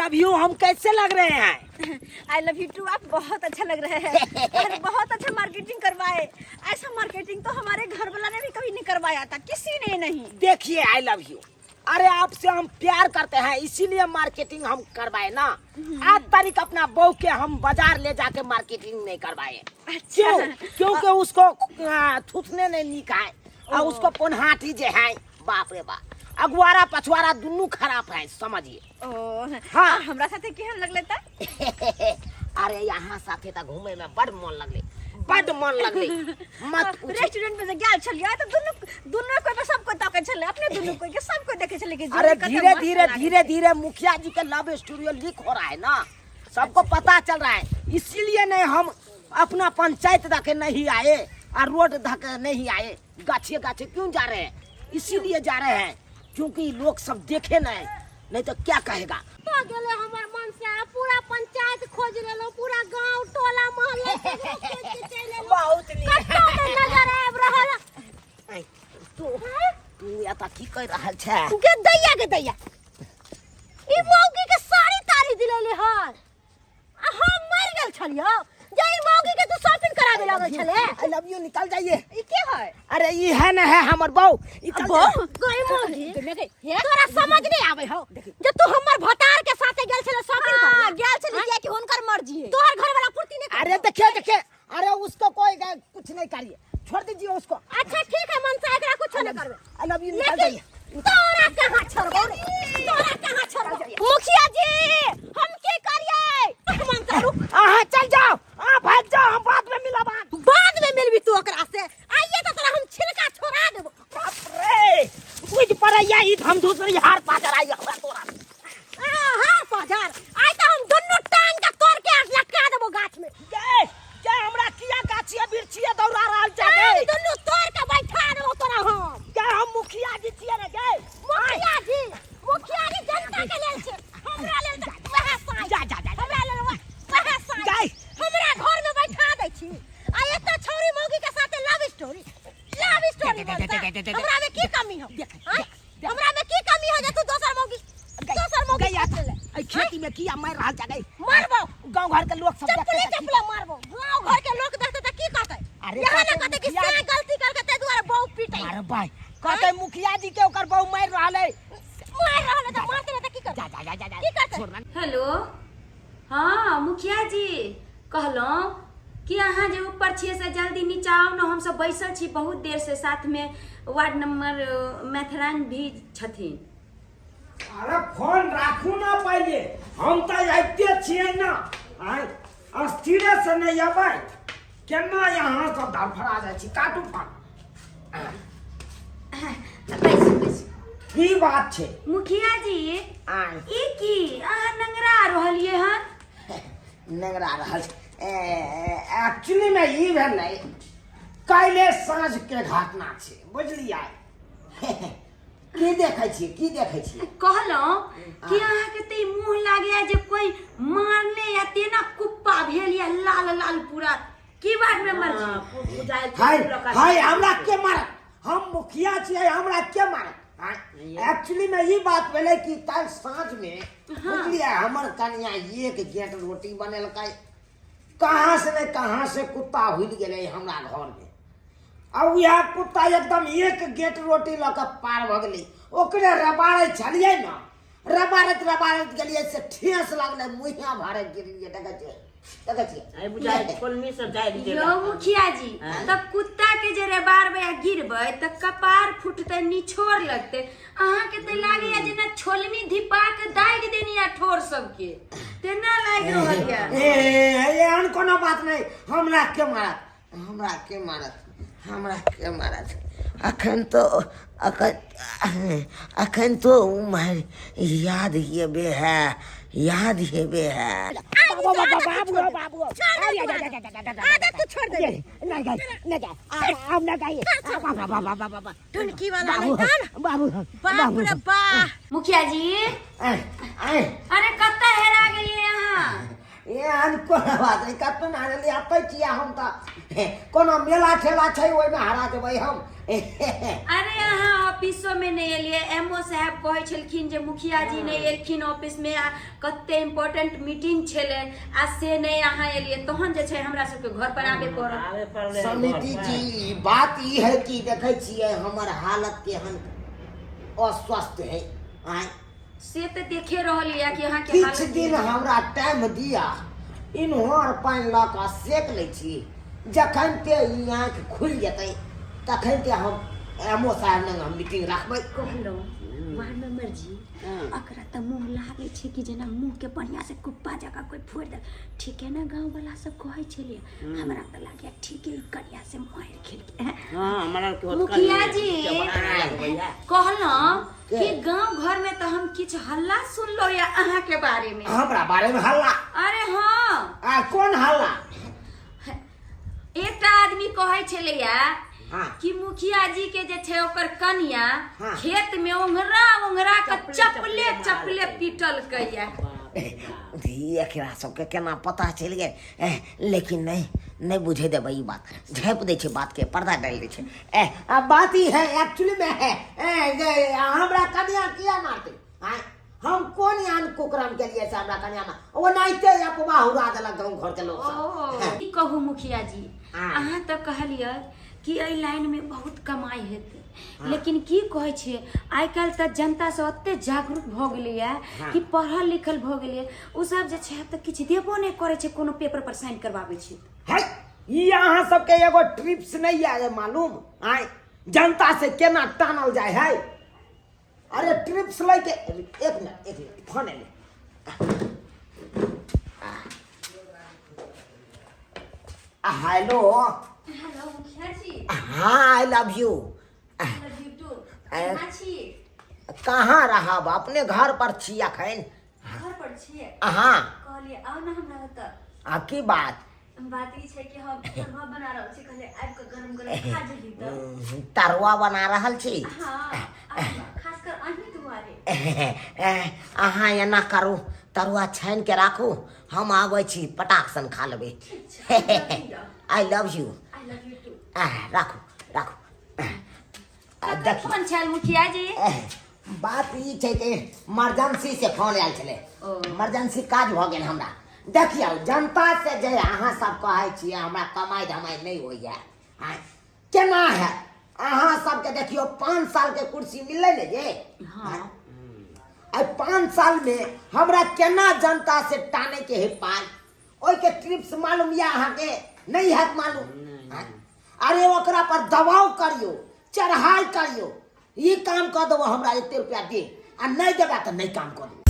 Love you, हम कैसे लग रहे हैं? I love you to, आप बहुत अच्छा लग रहे हैं और बहुत अच्छा मार्केटिंग करवाए। ऐसा मार्केटिंग तो हमारे घर वाला ने भी कभी नहीं करवाया था, किसी ने नहीं। देखिए I love you, अरे आपसे हम प्यार करते हैं इसीलिए मार्केटिंग हम करवाए ना। आज तारीख अपना बहू के हम बाजार ले जाके मार्केटिंग नहीं करवाए। अच्छा। क्यों? क्योंकि उसको थूथने नहीं निकाय और उसको पोन्हाटी जे है, बाप रे बाप, अगुआरा पछुआरा दुनू खराब है, समझिए। ओ हाँ। हाँ, हमरा साथे केहन लगले त? अरे यहाँ साथे त घूमे में बड़ मन लगले, बड़ मन लगले, मत पूछी। रेस्टोरेंट में जे गेल छलियै त दुनू दुनू कोई पे सब कोई ताकै छलै, अपने दुनू कोई के सब कोई देखे छलै कि जोड़ी अरे कते धीरे मस्त धीरे लागै धीरे छै। धीरे मुखिया जी के लव स्टूडियो लीक हो रहा है ना, सबको पता चल रहा है, इसीलिए नहीं हम अपना पंचायत धके नहीं आए और रोड धके नहीं आए, गाछे गाछे क्यों जा रहे हैं? इसीलिए जा रहे हैं क्योंकि लोग सब देखे नहीं, नहीं तो क्या कहेगा। तो गेले हमर मन से आ, पूरा पंचायत खोज लेलो, पूरा गांव टोला मोहल्ला सगरो खोज के चलि एलो। बहुत नीक। कतौ नहि नजर आबि रहल। ऐ, तू तू एतऽ की कहि रहल छै? गे दैया, गे दैया, ई मौगी के साड़ी ताड़ी दिलेले हन आ हम मरि गेल छलियो जे ई मौगी के तू शॉपिंग कराबे लागल छले। I love you, निकल जाइए। ई के है? अरे ई है न है हमर बहू। ई चल बहू? गई मौगी, तोरा समझ नहीं आवे हो जे तू हमर भतार के साथे गेल छले शॉपिंग हां, करे? गेल छलियै कियाकि हुनकर मर्जी है। तोहर घर वाला पूर्ति नहीं। अरे देखिए देखिए, अरे उसको कोई कुछ नहीं करिए, छोड़ दीजिए उसको। अच्छा ठीक है मनसा, एकरा कुछ नहीं करबे। I love you, निकल लेकिन जाइए। तोरा कहाँ छोड़बो रे, तोरा कहाँ छोड़बो? मुखिया जी हम की करिए? मनसा रुक। अहाँ चल जाओ, अहाँ भाग जाओ, हम बाद में मिलब। बाद में मिलबी तू ओकरा से? आइए तो तोरा हम छिलका छोड़ा देबो। बाप रे, बुझ पड़ैया ई हम दूसरी हार पाजर आई हमरा तोरा। हार पाजर आइ तो हम दुनू टांग के तोड़ के लटका देबो गाछ में। गे गे, हमरा किया गाछिए बिरछिए दौड़ा रहल छै? टांग गे दुनू तोड़ के बैठा देबो तोरा हम। गे, हम मुखिया जी छियै ने गे। मुखिया जी, मुखिया जी जनता के लेल छै, हमरा लेल तऽ वएह साइ। जा जा जा, हमरा लेल वएह साइ। गै। हमरा घर में बैठा दै छी आ एतऽ छौरी मौगी के साथे लव स्टोरी, लव स्टोरी। हमरा में की कमी हो? आँय? हमरा में की कमी हो जे तू दोसर मौगी, दोसर मौगी गई खोज लेले? एहि खेती में किया मारि रहल छै गई? मारबो। गांव घर के लोग सब चप्पले देखतै तऽ की- चप्पले मारबो। गांव घर के लोग देखते तऽ की कहते? अरे यहाँ कहतै ना कहते कि मुखिया से जी। गलती करके ते दुआरे बहु पीटै। अरे भाई, कहते मुखिया जी के ओकर बहू मारि रहल है। मार रहल है तऽ मारते रहते, की करते? जा जा जा जा जा। की करतै? छोड़ ना। हेलो, हाँ मुखिया जी, कहलहुँ कि अहाँ जे ऊपर छियै से जल्दी नीचा आउ ने, हमसब बैसल छी बहुत देर से, साथमे वार्ड नंबर मैथरान भी छथिन। अरे फोन राखू ना पहिले, हम तऽ आबिते छियै ना। आय अस्थिरे से नहि अबै, केना यहाँ सब धड़फड़ा जाइ छी? काटू फोन। बैसू बैसू। की बात छै? मुखिया जी। आय। ई की अहाँ नंगरा रहलियै हन? नंगरा रहल एक्चुअली में ई भेल नहीं, काल्हि साँझ के घटना छै, बुझलियै? की देखै छियै, की देखै छियै? कहलहुँ कि अहाँके तऽ ई मुँह लागैया जे कोई मारने या तेना कुप्पा भेल या लाल लाल पूरा, की वार्ड मेंबर जी? हाय हाय, हमरा के मारत? हम मुखिया छियै, हमरा के मारत? एक्चुअली में ई बात भेलै कि काल्हि साँझ में, बुझलियै, हमर कनिया एक गेट रोटी बनेलकै, कहाँ से ने कहाँ से कुत्ता हुलि गेलै हमरा घर में आ उएह कुत्ता एकदम एक गेट रोटी लऽ कऽ पार भऽ गेलै। ओकरे रबाड़ै छलियै ने, रबाड़ैत रबाड़ैत गेलियै से ठेस लगलै, मुँहे भरे गिरलियै। देखै छियै, देखै छियै। अरे बुझाइ छोलनी सब जारि यौ देलक। मुखिया जी, आँय? तब कुत्ता के जे रेबारबै आ गिरबै तऽ कपार फुटतै, निछोर लगतै। अहाँके तऽ लागैया जेना छोलनी धिपा के दागि देनी आ ठोर सबके, तेना लागि रहल यऽ। ए एहन कोनो बात नहि, हमरा के मारत? हमरा के मारत? हमरा के मारत? अखन तो अखन अखन तो उमर याद हेबे है, याद हेबे है। बाबू बाबू बाबू, आदत तो छोड़ दे। नहीं गई, नहीं गई, अब नहीं गई। बाबा बाबा बाबा, टुनकी वाला बाबू नहीं था। बाबू। बाप रे बा। मुखिया जी। आय आय। अरे कतऽ हेरा गेलियै अहाँ? एहन कोनो बात नहि, कतहु ने हारलियै, एतै छियै हम तऽ। कोनो मेला ठेला छै, ओहिमे हरा देबै हम। अरे अहाँ ऑफिसो में नहि एलियै। एमओ साहब कहै छलखिन जे मुखिया जी नहि एलखिन ऑफिस में, आ कते इम्पोर्टेंट मीटिंग छलै आ से नहि अहाँ एलियै, तहन जे छै हमरा सबके घर पर आबे पड़त। आबे पड़लै समिति घर पर। जी, बात ई है कि देखै छियै हमर हालत केहन अस्वस्थ है। आँय? से तऽ देखे रहल यऽ कि अहाँके किछु हालत दिन हमरा टाइम दिया, इन्होर पानि लऽ कऽ सेक लै छी। जखन ते ई आँखि खुलि जेतै तखन ते हम एमओ साहब लग हम मीटिंग राखबै। कहलहुँ वार्ड मेंबर जी, एकरा तऽ मुँह लागै छै कि जेना मुँहके बढ़िआँ से कुप्पा जकाँ कोइ फोड़ि देल। ठीके ने गाँव वाला सब कहै छलियै? हमरा तऽ लागैया ठीके ई कनिया से मारि खेलकै। हाँ, हमरा के होत। मुखिया जी, भैया। कहलहुँ कि गांव घर में तो हम किछु हल्ला सुनलो या अहाँ के बारे में। हमरा बारे में हल्ला? अरे हाँ। आ कोन हल्ला? एकटा आदमी कहै छलैया कि मुखिया जी के जे छै ओकर कनिया खेत में ओंघरा ओंघरा के चपले चपले पीटलकैया। ई एकरा सबके केना पता चलि गेल? लेकिन नहि, नहि बुझे देबै ई बात। झाँपि दै छै बातके, पर्दा डालि दै छै। आ बात ई है एक्चुअली में है जे हमरा कनिया किया मारतै? आँय, हम कोन यान कुकरम के लिए से हमरा कनिया मार? ओनाहिते अफवाह उड़ा देलक गाँव घर के लोग सब। ओ की कहू मुखिया जी, अहाँ तऽ कहलियै कि एहि लाइन में बहुत कमाई हेतै, लेकिन की कहै छियै, आइ काल्हि तऽ जनता सब एते जागरूक भऽ गेलैया कि पढ़ल लिखल भऽ गेलैया, ओ सब जे छै तऽ किछु देबो नहि करै छै, कोनो पेपर पर साइन करबाबै छै। है, ई अहाँ सबके एगो ट्रिप्स नहीं आए मालूम? आय, जनता से केना टानल जाय है? अरे ट्रिप्स लै के, एक मिनट, एक मिनट, फोन एलै। हेलो। हेलो मुखिया जी। हाँ, I love you. Love you too. केना छी? कहाँ रहब, अपने घर पर छी अखन। घर पर छियै? हाँ। कहलियै आउ ने हमरा ओतऽ। आ की बात? बात ई छै कि हम तरुआ बना रहल छी, कहलियै आबि कऽ गरम गरम खा जही तऽ। तरुआ बना रहल छी? हाँ, खासकर अहीं दुआरे। अहाँ एना करू, तरुआ छानि के राखू, हम आबै छी, पटाक सन खा लेबै। I love you. I love you too. राखू, राखू। देखियौ। फोन छल मुखिया जी? बात ई छै कि इमरजेंसी से फोन आयल छलै। ओ। इमरजेंसी काज भऽ गेल हमरा। देखियौ, जनता से जे अहाँ सब कहै छियै हमरा कमाइ धमाइ नहि होइए, आँय, केना है? अहाँ सबके देखियौ, 5 साल के कुर्सी मिललै ने जे। हाँ। आइ 5 साल में हमरा केना जनता से टाने के है पाइ, ओहिके ट्रिप्स मालूम यऽ अहाँके? नहि हैत मालूम। आँय? अरे ओकरा पर दबाव करियौ, चढ़ाई करियौ, ई काम कऽ देबो, हमरा एते रुपया दे, आ नहि देबा तऽ नहि काम कऽ देबो।